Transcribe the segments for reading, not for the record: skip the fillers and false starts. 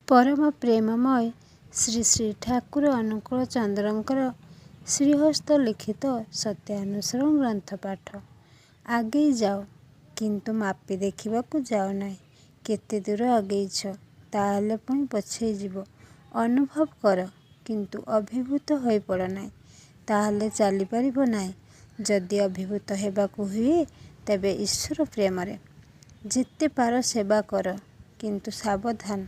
ପରମ ପ୍ରେମମୟ ଶ୍ରୀ ଶ୍ରୀ ଠାକୁର ଅନୁକୂଳ ଚନ୍ଦ୍ରଙ୍କର ଶ୍ରୀହସ୍ତ ଲିଖିତ ସତ୍ୟାନୁସରଣ ଗ୍ରନ୍ଥ ପାଠ। ଆଗେଇ ଯାଅ, କିନ୍ତୁ ମାପି ଦେଖିବାକୁ ଯାଅ ନାହିଁ କେତେ ଦୂର ଆଗେଇଛ, ତାହାହେଲେ ପୁଣି ପଛେଇ ଯିବ। ଅନୁଭବ କର, କିନ୍ତୁ ଅଭିଭୂତ ହୋଇପଡ଼ ନାହିଁ, ତାହାହେଲେ ଚାଲିପାରିବ ନାହିଁ। ଯଦି ଅଭିଭୂତ ହେବାକୁ ହୁଏ, ତେବେ ଈଶ୍ୱର ପ୍ରେମରେ। ଯେତେ ପାର ସେବା କର, କିନ୍ତୁ ସାବଧାନ,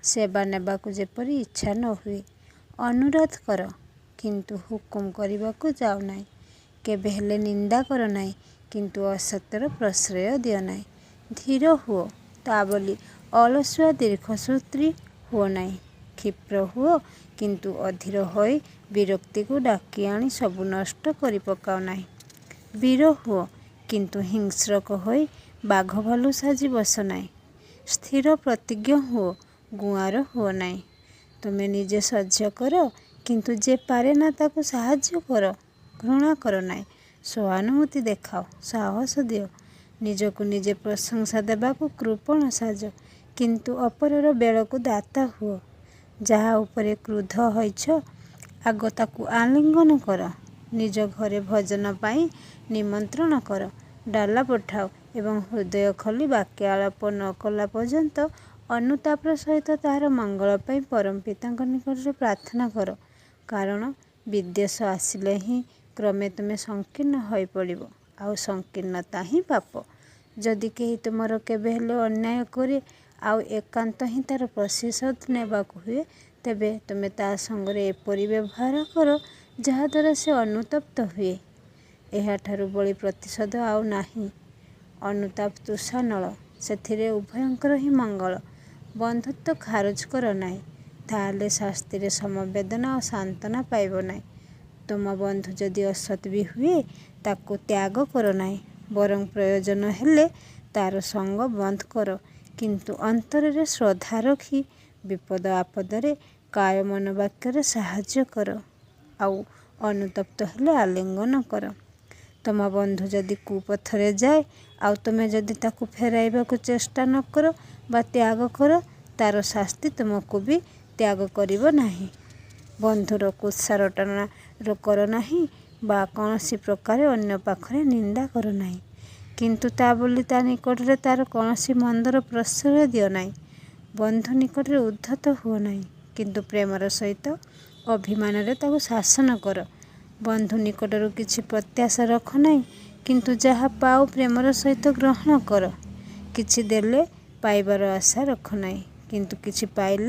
ସେବା ନେବାକୁ ଯେପରି ଇଚ୍ଛା ନ ହୁଏ। ଅନୁରୋଧ କର, କିନ୍ତୁ ହୁକୁମ କରିବାକୁ ଯାଅ ନାହିଁ। କେବେହେଲେ ନିନ୍ଦା କର ନାହିଁ, କିନ୍ତୁ ଅସତ୍ୟର ପ୍ରଶ୍ରୟ ଦିଅ ନାହିଁ। ଧୀର ହୁଅ, ତା ବୋଲି ଅଳସୁଆ ଦୀର୍ଘସୂତ୍ରୀ ହୁଅ ନାହିଁ। କ୍ଷିପ୍ର ହୁଅ, କିନ୍ତୁ ଅଧୀର ହୋଇ ବିରକ୍ତିକୁ ଡାକିଆଣି ସବୁ ନଷ୍ଟ କରି ପକାଅ ନାହିଁ। ବୀର ହୁଅ, କିନ୍ତୁ ହିଂସ୍ରକ ହୋଇ ବାଘ ଭାଲୁ ସାଜି ବସ ନାହିଁ। ସ୍ଥିର ପ୍ରତିଜ୍ଞ ହୁଅ, ଗୁଆଁର ହୁଅ ନାହିଁ। ତୁମେ ନିଜେ ସହ୍ୟ କର, କିନ୍ତୁ ଯେ ପାରେନା ତାକୁ ସାହାଯ୍ୟ କର। ଘୃଣା କର ନାହିଁ, ସହାନୁଭୂତି ଦେଖାଅ, ସାହସ ଦିଅ। ନିଜକୁ ନିଜେ ପ୍ରଶଂସା ଦେବାକୁ କୃପଣ ସାଜ, କିନ୍ତୁ ଅପରର ବେଳକୁ ଦାତା ହୁଅ। ଯାହା ଉପରେ କ୍ରୁଦ୍ଧ ହୋଇଛ, ଆଗ ତାକୁ ଆଲିଙ୍ଗନ କର। ନିଜ ଘରେ ଭୋଜନ ପାଇଁ ନିମନ୍ତ୍ରଣ କର, ଡାଲା ପଠାଅ ଏବଂ ହୃଦୟ ଖୋଲି ବାକ୍ୟାଳାପ ନ କଲା ପର୍ଯ୍ୟନ୍ତ ଅନୁତାପର ସହିତ ତାହାର ମଙ୍ଗଳ ପାଇଁ ପରମପିତାଙ୍କ ନିକଟରେ ପ୍ରାର୍ଥନା କର। କାରଣ ବିଦ୍ୱେଷ ଆସିଲେ ହିଁ କ୍ରମେ ତୁମେ ସଂକୀର୍ଣ୍ଣ ହୋଇପଡ଼ିବ, ଆଉ ସଂକୀର୍ଣ୍ଣତା ହିଁ ପାପ। ଯଦି କେହି ତୁମର କେବେହେଲେ ଅନ୍ୟାୟ କରେ, ଆଉ ଏକାନ୍ତ ହିଁ ତା'ର ପ୍ରତିଶୋଧ ନେବାକୁ ହୁଏ, ତେବେ ତୁମେ ତା' ସଙ୍ଗରେ ଏପରି ବ୍ୟବହାର କର, ଯାହାଦ୍ୱାରା ସେ ଅନୁତପ୍ତ ହୁଏ। ଏହାଠାରୁ ବଳି ପ୍ରତିଶୋଧ ଆଉ ନାହିଁ। ଅନୁତାପ ତୁଷାନଳ, ସେଥିରେ ଉଭୟଙ୍କର ହିଁ ମଙ୍ଗଳ। ବନ୍ଧୁତ୍ୱ ଖାରଜ କର ନାହିଁ, ତାହାହେଲେ ଶାସ୍ତିରେ ସମବେଦନା ଓ ସାନ୍ତ୍ୱନା ପାଇବ ନାହିଁ। ତୁମ ବନ୍ଧୁ ଯଦି ଅସତ୍ ବି ହୁଏ, ତାକୁ ତ୍ୟାଗ କର ନାହିଁ, ବରଂ ପ୍ରୟୋଜନ ହେଲେ ତା'ର ସଙ୍ଗ ବନ୍ଦ କର, କିନ୍ତୁ ଅନ୍ତରରେ ଶ୍ରଦ୍ଧା ରଖି ବିପଦ ଆପଦରେ କାୟ ମନ ବାକ୍ୟରେ ସାହାଯ୍ୟ କର, ଆଉ ଅନୁତପ୍ତ ହେଲେ ଆଲିଙ୍ଗନ କର। ତୁମ ବନ୍ଧୁ ଯଦି କୁପଥରେ ଯାଏ, ଆଉ ତୁମେ ଯଦି ତାକୁ ଫେରାଇବାକୁ ଚେଷ୍ଟା ନ କର ବା ତ୍ୟାଗ କର, ତା'ର ଶାସ୍ତି ତୁମକୁ ବି ତ୍ୟାଗ କରିବ ନାହିଁ। ବନ୍ଧୁର କୁତ୍ସାରଟନା କର ନାହିଁ ବା କୌଣସି ପ୍ରକାରେ ଅନ୍ୟ ପାଖରେ ନିନ୍ଦା କର ନାହିଁ, କିନ୍ତୁ ତା ବୋଲି ତା ନିକଟରେ ତା'ର କୌଣସି ମନ୍ଦର ପ୍ରଶ୍ରୟ ଦିଅ ନାହିଁ। ବନ୍ଧୁ ନିକଟରେ ଉଦ୍ଧତ ହୁଅ ନାହିଁ, କିନ୍ତୁ ପ୍ରେମର ସହିତ ଅଭିମାନରେ ତାକୁ ଶାସନ କର। ବନ୍ଧୁ ନିକଟରୁ କିଛି ପ୍ରତ୍ୟାଶା ରଖ ନାହିଁ, କିନ୍ତୁ ଯାହା ପାଅ ପ୍ରେମର ସହିତ ଗ୍ରହଣ କର। କିଛି ଦେଲେ ପାଇବାର ଆଶା ରଖ ନାହିଁ, କିନ୍ତୁ କିଛି ପାଇଲେ